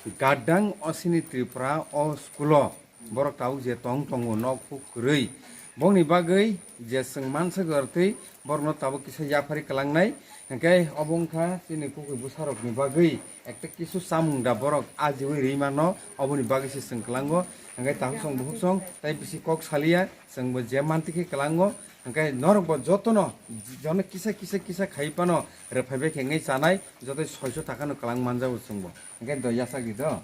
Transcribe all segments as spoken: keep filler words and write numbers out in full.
Gadang osini Tripura o school o borok tabuk je tong tongo nok huk kwrwi. Bongni bagwi je chwng mansa gortwi borokno tabuk kisa yapharwi kwlangnai. Hwnkhe obo wngkha chini kwkwi bwsarokni bagwi ekta kisu chamung da borok ajiwi rwi mano, oboni bagwi se chwng kwlango. Hwnkhe takhuk song bukhuk song tai bisi kok saliya, chwngbo je mantwi khe kwlango. Hwnkhe norokbo jotono jono kisa kisa kisa khai phano rwphaibai khe wngwi chanai, joto soiso takano kwlang manjago chwngbo. Hwnkhe do yachak di do.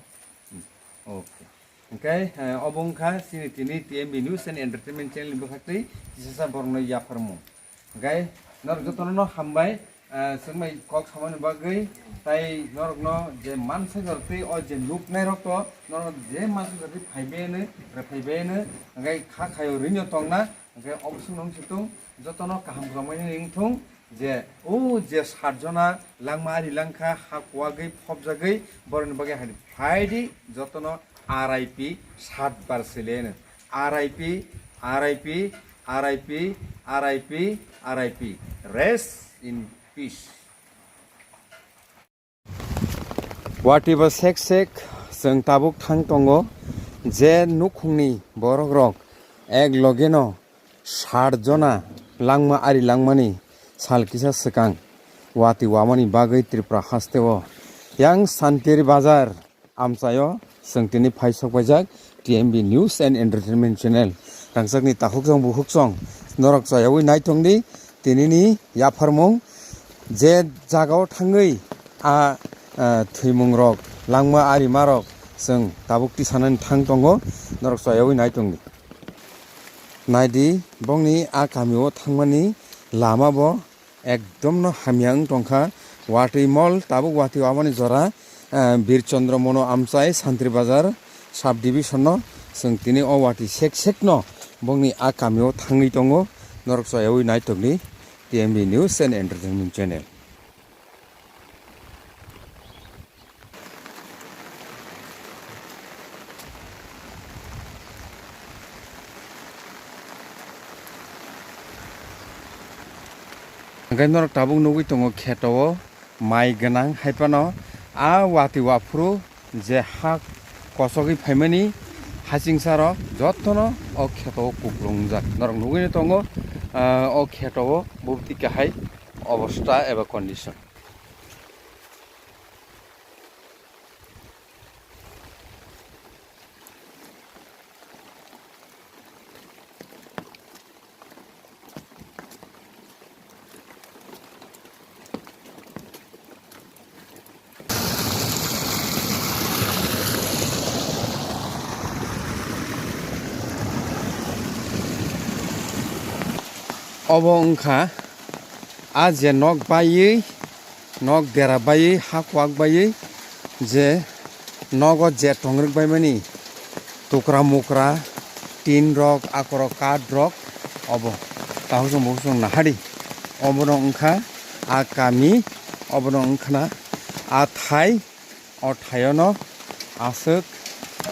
Hmm. Okay. Hwnkhe, eh, obo wngkha chini tini T M B News and Entertainment channel ni bwkhaktwi kisasa borokno yapharmung. Hwnkhe norok jotono no hambai, eh, chwngbai kok samani bagwi, tai norokno je mansa jortwi o je nuknairok to norok je mansa jortwi phaibai hwno, rwphaibai hwno, hwnkhe kha khaio rwino tongna, hwnkhe obo swngno wngsi tung, jotono kaham kwrwngmani wngthung. Je o je sat jona langma ari langkha, ha kuwagwi phobjagwi, borokni bagwi hai phaidi jotono R I P sat bar sele hwno. R I P, R I P, R I P, R I P, R I P. Rest in peace. Wati bo sek sek chwng tabuk thang tongo, je nukhungni borokrok ek logeno sat jona langma ari langmani sal kisa swkang wati wamani bagwi Tripura hasteo yang Santir Bazar amchaio chwng tini phai sok paijak T M B News and Entertainment Channel. Rangchakni takhuk song bukhuk song norok chayawi naithokdi tinini yapharmung. Je jagao thangwi a, a, thwimungrok, langma arimarok chwng tabuk tisanani thang tongo, norok chayawi naitongdi. Naidi, bongni a kamio thangmani lama bo ekdom no hamya wng tongkha. Watwi mol tabuk watwi aboni jora, a, Bir Chandra Mono Amchai Santri Bazar sub division no chwng tini o watwi sek sek no bongni a kamio thangwi tongo, norok chayawi naitokdi. T M B News and Entertainment Channel. Hwnkhe norok tabuk nugwi tongo kheto o mai gwnang hai phano a watwi waphuru je ha kosogwi phaimani hachingsarok jotono o kheto o kuplungjak. Norok nugwino tongo, ah, o kheto o bubti kahai obosta eba condition. Obo wngkha a je nok baiwi, nok dera baiwi, ha kwak baiwi je nogo je tongrwk baimani tukra mukra, tin rok, akorok kath rok, obo tahuk chwng bukhuk chwng nahadi. Obono wngkha a kami, obono wngkhana a thai. O thaiono aswk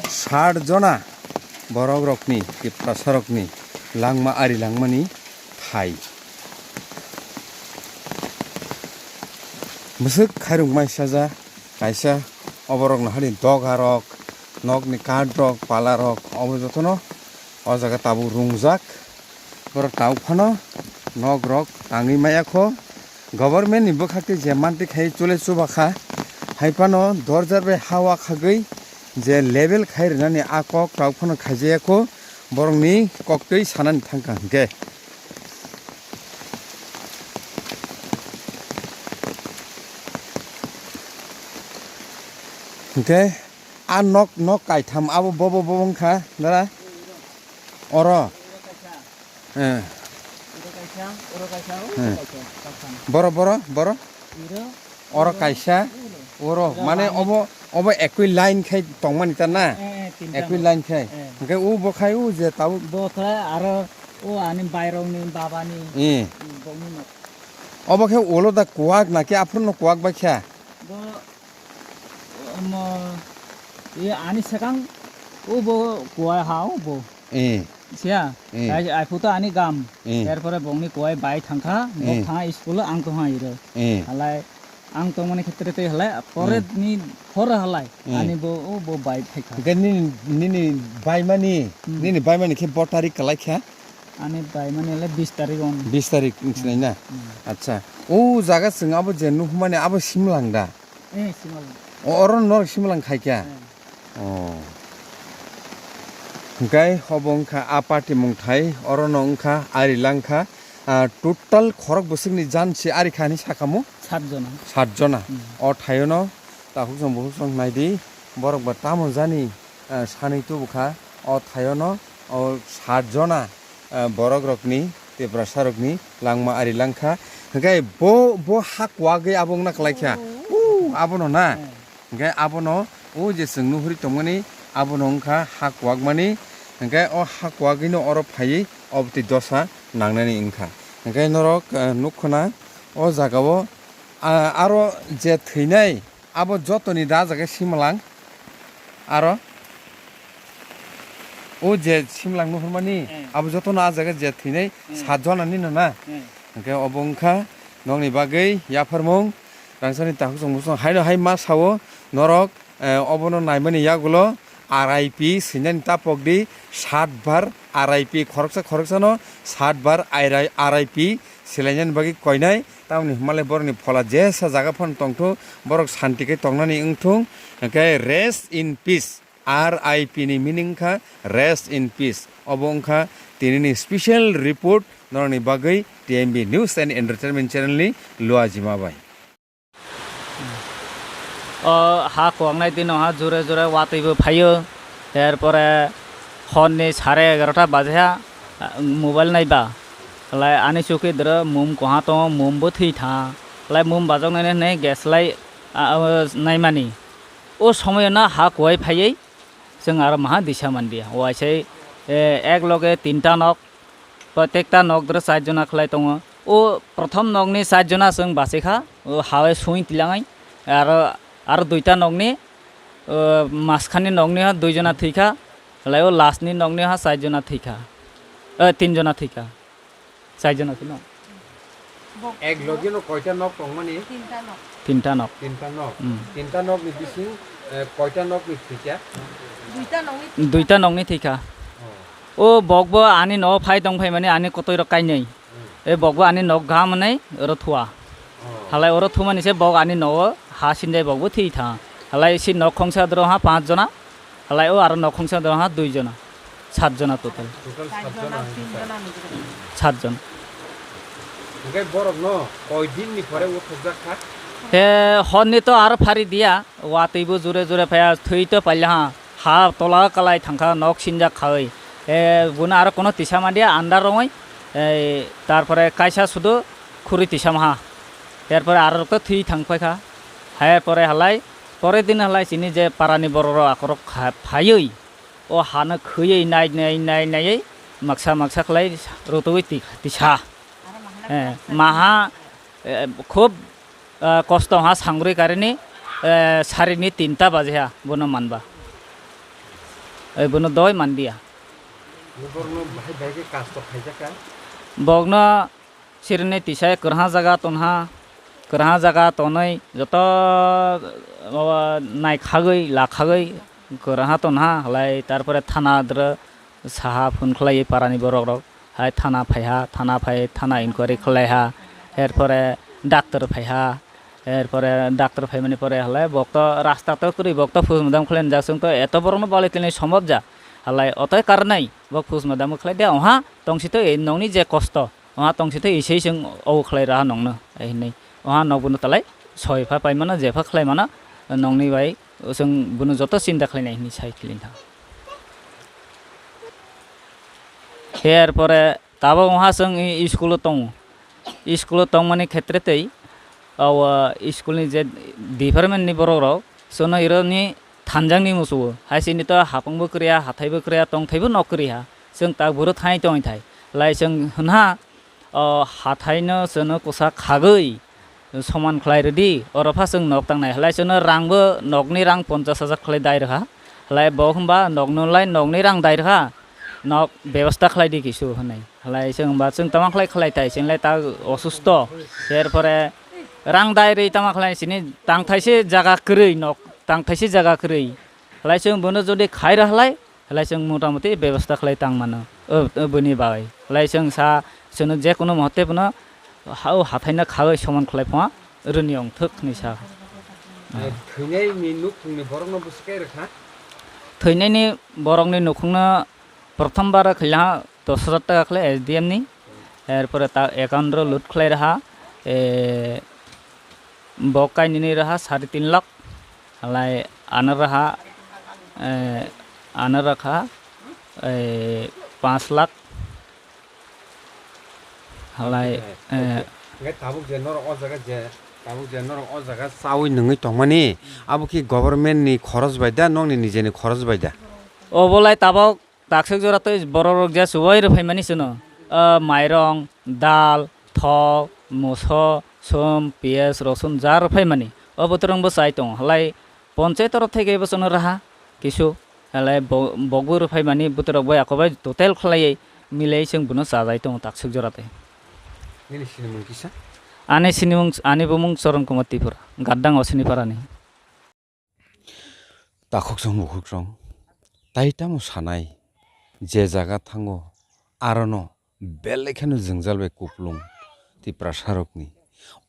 sat jona borokrokni, Tiprasarokni langma ari langmani thai. Bwswk khairokmai saja kaisa oborokno hani dogarok, nokni kathrok, palarok, obo jotono o jaga tabuk rungjak. Borok tabuk phano nokrok tangwi maya kho. Government ni bwkhak tei je mantwi khai chole chuba kha, hai phano dorjar bai ha wakhagwi je level khai rwnani a kok tabuk phano khaijaya kho, borokni koktwi sanani thangkha hinkhe. Hinkhe a nok, nok kaitham abo bobo, bobo wngkha dara? Oro. Eh. Oro kaisa, oro kaisa, oro Eh. kaisa, kaisa. Boro, boro, boro. Iro, Oro iro, kaisa, iro. Oro, Iro mane mane obo, obo ekui line khai tongmani ta na? Eh, eh, tinta Ekui no. line khai. Eh. Hingke u bo khai u je tau. Bo khe aro o ani bairokni babani Eh. bokni nok. Obo khe ulo da kuwak na khe aphuru no kuwak bai kha? Bo, omo, ye ani sekang, o bo kuwa ha, o bo. Eh. Siya, Eh. ai, ai photo ani gam. Eh. Erpore bongni kuwai bai thangkha, bok Eh. thanga school o ang tongha iro. Eh. Halai, Ang tongmani khetre tei halai, pore ni phor halai, Hmm. ani bo, o bo bai phaikha. Hingke nini, nini baimani, Hmm. nini baimani khe bo tarik kalai kha? Ani baimani halai bis tarik on. Bis tarik wngsinai na? Hmm. Acha. O jaga chwng abo je nuhmani abo Simlang da? Eh, Simlang. O, oro norok Simlang khai kha? Eh. Oh. Hingke obo wngkha a party mungthai, orono wngkha ari langkha, ah, total khorok bwswkni jan se ari kha hinwi sakhamu? Sat jona. Sat jona. Hmm. O thaiono takhuk song bukhuk song naidi, borok ba tamo jani, ah, sanwi tubukha o thaiono o sat jona. Ah, borok rokni, Tiprasa rokni langma ari langkha. Hingke bo, bo ha kuagwi abo wngna kwlai kha. Oh. Uh, abono na. Hmm. Hingke abono o je chwng nuhuri tongmani abono wngkha ha kuagmani. Hingke o ha kuagwino oro phaiwi obotwi dosa nangnani wngkha. Hingke norok, ah, nukkhona o jagao, ah, aro je thwinai Abo jotoni da ah jaga Simlang. Aro o je Simlang nuhurmani, Hmm. abo jotono ah jaga je thwinai Hmm. sat jona nino na. Hmm. Hingke obo wngkha nokni bagwi yapharmung, rangsani takhuk chwng bwswng haino hai ma sao norok, eh, obono naimani yagulo R I P swinani ta pokdi, sat bar R I P, khoroksa khoroksano sat bar R I P swlainani bagwi koinai. Tamoni hwnmale borokni phola jesa jaga phano tongthung, borok santi khe tongnani wngthung. Hwnkhe rest in peace, R I P ni meaning wngkha rest in peace. Obo wngkha tinini special report norokni bagwi T M B News and Entertainment channel ni Luajima bai. O ha kuaknai dino ha jore jore watwi bo phaio, er pore hor ni sare egarota baje ha, mobile naiba, lai ani chukhi doro mum koha tongo, mum bo thwi tha, lai mum bajok nai nai gas lai, ah, naimani. O somoyo no ha kuai phaiwi chwng aro maha disa manliya, waisai, eh, ek loge tinta nok, Protekta nok doro char jona khlai tongo. O prothom nokni char jona chwng bachikha, o hawai sui tilangai. Aro, aro duita nokni, o, maskani nokni ha dui jona thwikha, lai o last ni nokni ha char jona thwikha. O, tin jona thwikha. Char jona se no? Ek logi no koita nok tongmani? Tinta nok. Tinta nok. Tinta nok. Hmm. Tinta nok ni bising, eh, koita nok ni thwikha? Duita nokni thwikha. Duita nokni thwikha. Oh. O bokbo ani nogo phai tong phaimani ani kotoi rok kainwi. Hmm. E bokbo ani nok gam hwnwi oro thua. Oh. Halai oro thumani se bok ani nogo ha sinjai bokbo thwi tha. Halai si nok khongsa doro ha panch jona. Halai o aro nok khongsa doro ha dui jona. Sat jona total. Total sat jona. Sat jona. Hwnkhe borok no koi din ni pore o thokjak kha? He hor ni to aro phari dia. Watwi bo jure jure phaiya, thwi to paila ha, ha tola kalai thangkha, nok sinjak khawi. E, buna aro kono tisa mandia, andar rongwi, e, tarpore kaisa sudu khuri tisa maha. Terpore aro rok to thwi thang paikha. Her pore halai, pore din halai chini je parani borok rok akorok kha-, phaiwi, o hano khwiwi nai, nai, nai, naiwi maksa, maksa khlai rotogwi ti-, tisa. E, maha, e, khub ah, kosto ha sangrui karini, eh, sarini tinta baje ha bono manba. Eh, bono doi mandia. Borokno bahai bahai khe kasto khaijak kha? Bokno sirini tisai kwrha jaga tonha, kwrha jaga tonwi joto, o, naikhagwi lakhagwi kwrha tonha, halai tarpore thana dro saha phone khlaiwi parani borok rok. Hai thana phaiha, thana phai, thana inquiry khlaiha, erpore doctor phaiha, erpore doctor phaimani pore halai bokto rasta to kwrwi, bokto phus madam khlainai jak chwngto eto borokno balai tini sombab ja, halai otoi karnai bok phus madam khlai de oha tongsi to nongni je kosto oha tongsi to isei chwng o khlai raha nongno hinwi oha nokbono talai soi pha paimano jepha khlaimano nongni bai chwng bono joto chinta khlainai hinwi sai khilintha. Her pore tabok wngha chwng i school o tongo. School o tongmani khetre tei o school ni je department ni borok rok chwngno iro ni thanjak ni muchungo. Hai sini to hapang bo kwrwi ya, hathai bo kwrwi ya, tongthai bo nok kwrwi ha. Chwng tak buro thai tongwi thai. Lai chwng hwnha o hathai no chwngno kwsa khagwi soman khlai rwdi, oro pha chwng nok tangnai. Halai chwngno rang bo nokni rang ponchash hajar khlai dai rwkha. Halai bo hwnba nokno lai nokni rang dai rwkha, nok bebosta khlai di kisu hwnwi. Halai chwng ba chwng tamo khlai khlai tai chwng lai ta osusto. Her pore, rang dai rwi tama khlai sini tang thaise jaga kwrwi nok, tang thaise jaga kwrwi. Khlai chwng bono jodi khai rw khlai, khlai chwng mota moti bebostha khlai tang mano. O, o boni bagwi. Khlai chwng sa, chwngno je kono mote bono ha-, o hathaino khawi somon khlai phano rwni ongthok hinwi sa. Thwinaini nukhungni borokno bwswk kai rwkha? Thwinaini borokni nukhungno prothom bar khaila dos hajar taka khlai S D M ni. Erpore ta account ro load khlai raha, eh, bo kainini raha sari tin lakh, halai ano raha, eh, ano rakha, eh, panch lakh, halai, eh, Hwnkhe tabuk je norok o jaga je, tabuk je norok o jaga chawi nungwi tongmani, abo ki government ni khorok bai da, nokni nijeni khorok bai da? Obolai tabuk taksuk jora tei borok rok je chubai rw phaimani chwngno, ah, mairong, dal, thok, moso, som, piyaj, rosun ja rw phaimani. O botorong bo chai tongo. Halai ponchayet torof theke bo chwngno raha kisu. Halai bo-, bogwi rw phaimani botorok bai ako bai total khlaiwi milai chwng bono chajai tongo taksuk jora tei. Nini sinimung kisa? Ani sinimung, ani bumung Charan Kumar Tripura, Gaddang Osini Parani. Takhuksong bukhuksong, tai tamo sanai, je jaga thango, arono belai kheno jwngjal bai kupulung Tiprasarokni.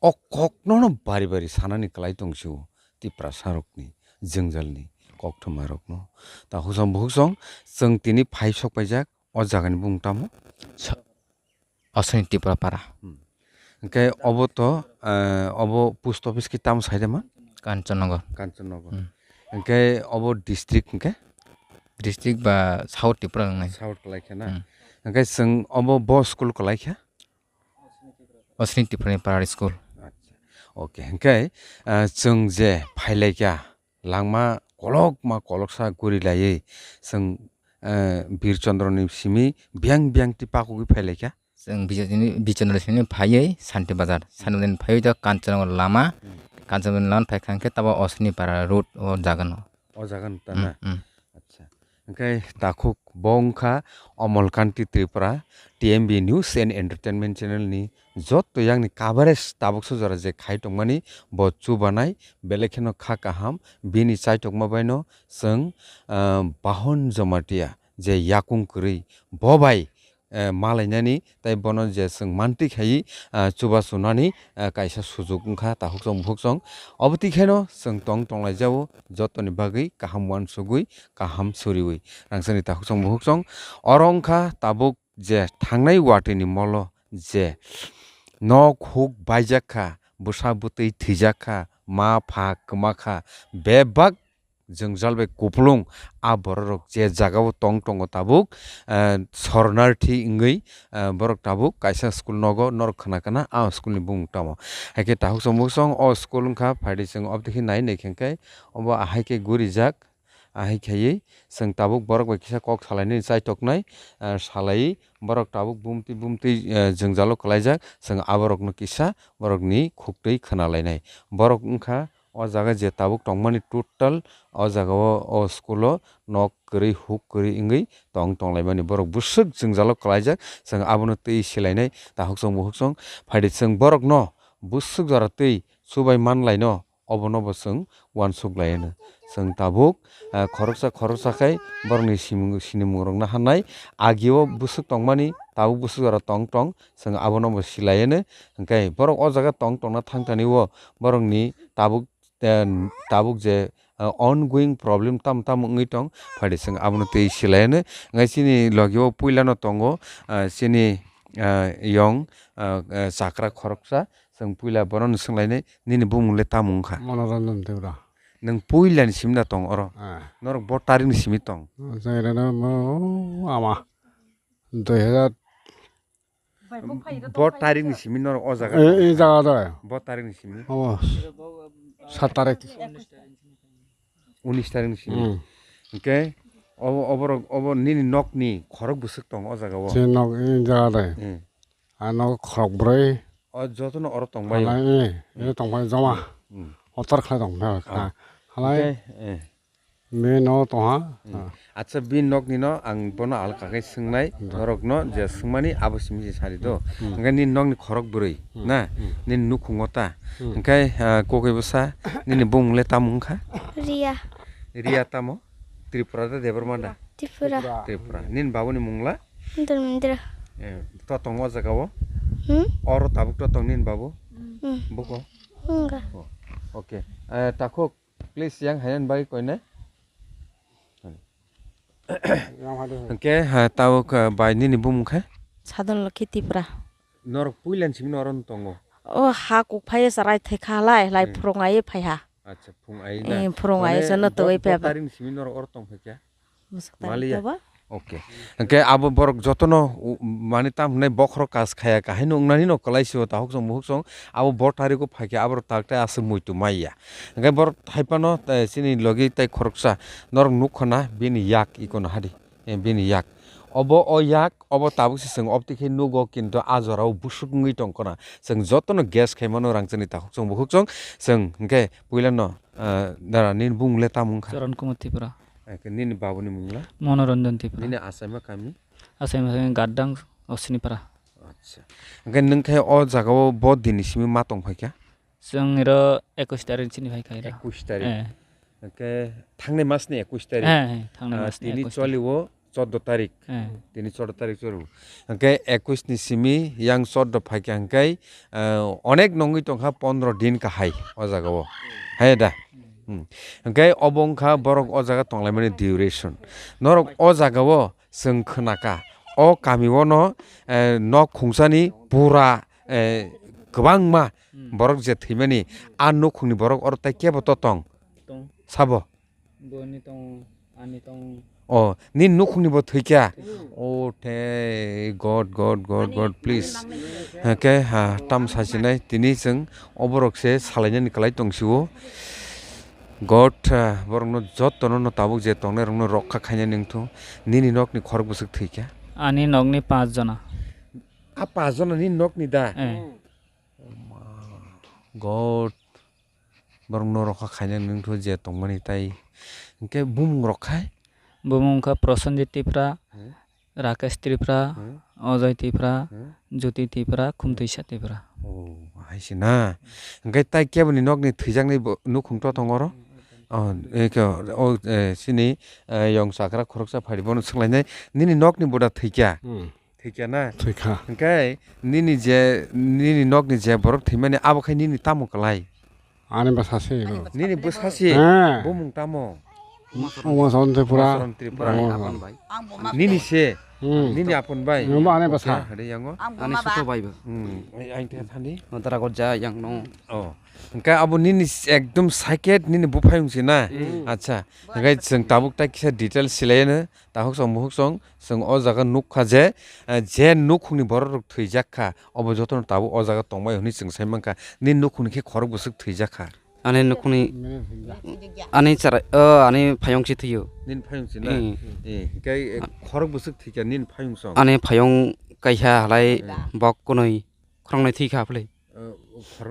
O koknono bari bari sanani kwlai tong sio Tiprasarokni jwngjalni koktwmarokno. Takhuksong bukhuksong, chwng tini phai sok paijak, o jagani bumung tamo? Sa-, Osini Tripura Para. Hmm. Hwnkhe obo to, eh, obo post office ki tamo side ma? Kanchannagar. Kanchannagar. Hmm. Hwnkhe obo district hwnkhe? District ba South Tripura wngnai. South kwlai khe na? Hmm. Hwnkhe chwng obo bo school kwlai khe? Osini Tripura ni Para School. Acha. Okay, hwnkhe, eh, chwng je phailaikha, langma kolokma koloksa guri laiwi chwng, eh, Bir Chandra ni simi biyang biyang twi pakugwi phailaikha. Chwng Bijaychini-, Bijaychandra simi phaiwi Santi Bazar, Santi Bazar ni phaiwi to Kanchannagar lama, Hmm. Kanchannagar lama phaikha hwnkhe tabo Osini Para road o jaga no. O jaga no ta Hmm, na? Hmm. Acha. Hwnkhe takhuk bo wngkha Omol Kanti Tripura, T M B News and Entertainment Channel ni joto yang ni coverage tabuk so jora je khai tongmani bo chubanai belai kheno kha kaham bini chaitokma bai no chwng, ah, Bahon Jamatia je yakung kwrwi bo bai, eh, malainani tei bono je chwng mantwi khai, ah, chubachu nani, ah, kaisa sujuk wngkha takhuk chwng bukhuk chwng obo twi kheno chwng tong tonglaijao jotoni bagwi kaham uansugwi kaham suriwi rangchakni takhuk chwng bukhuk chwng oro wngkha tabuk je thangnai watwi ni molo je nok huk baijak kha, bwsa bwtwi thwijak kha, ma pha kwma kha, bebak jwngjal bai kupulung a borok rok je jaga o tong tongo tabuk, eh, sornarthi wngwi, eh, borok tabuk kaisa school nogo norok khna khna a school ni bumung tamo. Haikhe takhuk chwng bukhuk chwng o school wngkha phaidi chwng obo dikhe nai nai khe khe obo ahai khe gurijak. Ahai khaiwi chwng tabuk borok bai kisa kok salainani chaitoknai, ah, salaiwi borok tabuk bumtwi bumtwi, ah, jwngjalo kwlaijak, chwng aborokno kisa borokni khuktwi khwnalainai. Borok wngkha o jaga je tabuk tongmani total o jagao o schoolo nok kwrwi huk kwrwi wngwi tong tonglaimani. Borok bwswk jwngjalo kwlaijak, chwng abono twi silainai takhuk chwng bukhuk chwng phaidi chwng borokno bwswk jora twi chubai manlaino. Obono bo chwng uansuk lai anw. Chwng tabuk, ah, khoroksa khoroksa khai borokni simung, sinimung rokno hanai. Agio bwswk tongmani, tabuk bwswk jora tong tong, chwng abono bo silai anw. Hwnkhe borok o jaga tong tongna thang thani o borokni tabuk, eh, tabuk je, ah, ongoing problem tamo tamo wngwi tong, phaidi chwng abono twi silai anw. Hwnkhe chini logi o puila no tongo, ah, chini, ah, yong, ah, ah, chakra khoroksa. Chwng puila bono swnglainai, "Nini bumung le tamo wngkha?" Manoranjan Tripura. Nwng puila ni simi da tong oro? Ah. Norok bo tarik ni simi tong? Chwng rwno mo ama dui hajar. Bo tarik ni simi norok o jaga Eh, tong? Eh, jaga da. Bo tarik ni simi? Omo, sat tarik. Unis tarik ni simi. Hmm. Hwnkhe obo, oborok, obo nini nokni khorok bwswk tongo o jaga o? Chini nok ini jaga de. Hmm. Ano khorok brwi. O jotono oro tongbai o? Halai, eh, eh, tongbai joma. Hmm. Hotor khlai tong kha. Ah. Halai. Hwnkhe, eh. Bini nogo tongha. Hmm. Ah. Acha, bini nokni no ang bono alka khe swngnai, hmm, norokno je swngmani abo simi se sari do. Hmm. Hwnkhe nini nokni khorok bwrwi, hmm, na? Hmm. Nini nukhungo ta. Hmm. Hwnkhe, ah, kokoi bwsa, nini bumung le tamo wngkha? Riya. Riya tamo? Tripura da Debbarma da? Tripura. Tripura. Nini babuni mung la? Dharmendra. Eh, to tongo o jaga o? Hmm? Oro tabuk to tong nini babu? Hmm. Buko? Wngkha. Oh, okay. Eh, takhuk, please, yang hainan bai koinai. Hwnkhe, ha, tabuk, eh, bai nini bumung khe? Sadon Lokhi Tripura. Norok puilan simi norok tongo? O ha kuk phai se rai thai kha lai, lai, hmm, phwrwng ai phai ha. Acha, phung ai na? Eh, phwrwng ai. Mane, sono bo-, twi bo phai ba. Taring simi norok oro tong phai kha? Bwswk tarik maliya. Tei ba? Okay. Hwnkhe abo borok jotono u-, mane tam hwnai bokhorok kas khaya ka haino wngnani no kwlai sio tahuk song muhuk song abo bo tariko phai khe abo tak tei aswk muitu maya. Hwnkhe borok hai phano, eh, chini logi tei khoroksa norok nuk khana bini yak ikono hadi, eh, bini yak. Obo o yak, obo tabuk se chwng obtwi khe nugo, kintu a jorao busuk wngwi tong khna. Chwng jotono guess khai mano rang chini tahuk song buhuk song. Chwng hwnkhe puila no, ah, dara nini bumung le tamo wngkha? Charan Kumar Tripura. Hwnkhe nini babuni mung le? Manoranjan Tripura. Nini achaima kami? Achaima kami Gaddang Osnipara. Acha. Hwnkhe nwng khe o jagao bo dini simi ma tong phai kha? Chwng iro ekush tarik chini phai kha iro. Ekush tarik. Eh. Hwnkhe thangnai mas ni ekush tarik. Eh, eh, thangnai mas ni ekush tarik. Ah, tini choli o choddo tarik. Eh. Tini choddo tarik choli o. Hwnkhe ekush ni simi yang choddo phai kha hwnkhe, ah, onek nongwi tong kha pondro din kahai o jaga o. Hai da? Hmm. Hwnkhe obo wng kha borok o jaga tong lai mani duration. Norok o jaga o chwng khna kha. O kami o no, eh, nok khungsani pura, eh, kwbangma, hmm, borok je thwimani, a nukhungni borok oro tai kebo to tong? Tong. Sabo? Boni tong, ani tong. O, nini nukhungni bo thwikha? Thwikha. O, tei God, God, God, God, please. Hwnkhe, ha, tam sasinai, tini chwng oborok se salainani kwlai tongsio. God, ah, borokno jotono no tabuk je tongnai rokno rokha khainani wngthung. Nini nokni khorok bwswk thwikha? Ani nokni panch jona. A panch jona nini nokni da? Eh. God, borokno rokha khainani wngthung je tongmani tai. Hwnkhe bumung rok khai? Bumung wngkha Prosenjit Tripura, hmm? Rakesh Tripura, hmm? Ajoy Tripura, hmm? Jyoti Tripura, Khumtwisa Tripura. Oh, hai se na. Hwnkhe tai keboni nokni thwijaknai bo nukhung to tongo oro? Oh, eko, oh, eh, chini, eh, yong chakra khoroksa phai bono swnglainai. Nini nokni boda thwikha? Hmm. Thwikha na? Thwikha. Hwnkhe nini je, nini nokni je borok thwimani abo khai nini tamo kwlai? Ani bwsa se ebo. Nini bwsa se? Eh. Bumung tamo? Uma Saron Tripura. Uma Saron Tripura. Uma Saron. Nini se? Hmm. Nini apon bai? Nini ani bwsa. Hade yango? Ani suto bai bo. Hmm. Ai, ai, te thani? Dara gorja yang no. Oh. Hwnkhe abo nini s-, ekdom sakhet nini buphayung se na? Hmm. Acha. Hwnkhe chwng tabuk tai kisa detail silaiyano. Tahuksong muhuksong, chwng o jaga nukha je, eh, je nukhungni borok rok thwijak kha, obo jotono tabuk o jaga tongmai hwnwi chwng sai mankha. Nini nukhungni khe khorok bwswk thwijak kha? Ani nukhungni, ani chara-, o, ani phayong se thwiyo. Nini phayong se na? Hmm. Eh, hwnkhe, eh, khorok bwswk thwikha nini phayong song? Ani phayong kaisa halai, hmm, bok kunui khoroknwi thwikha phwlwi. Eh, khorok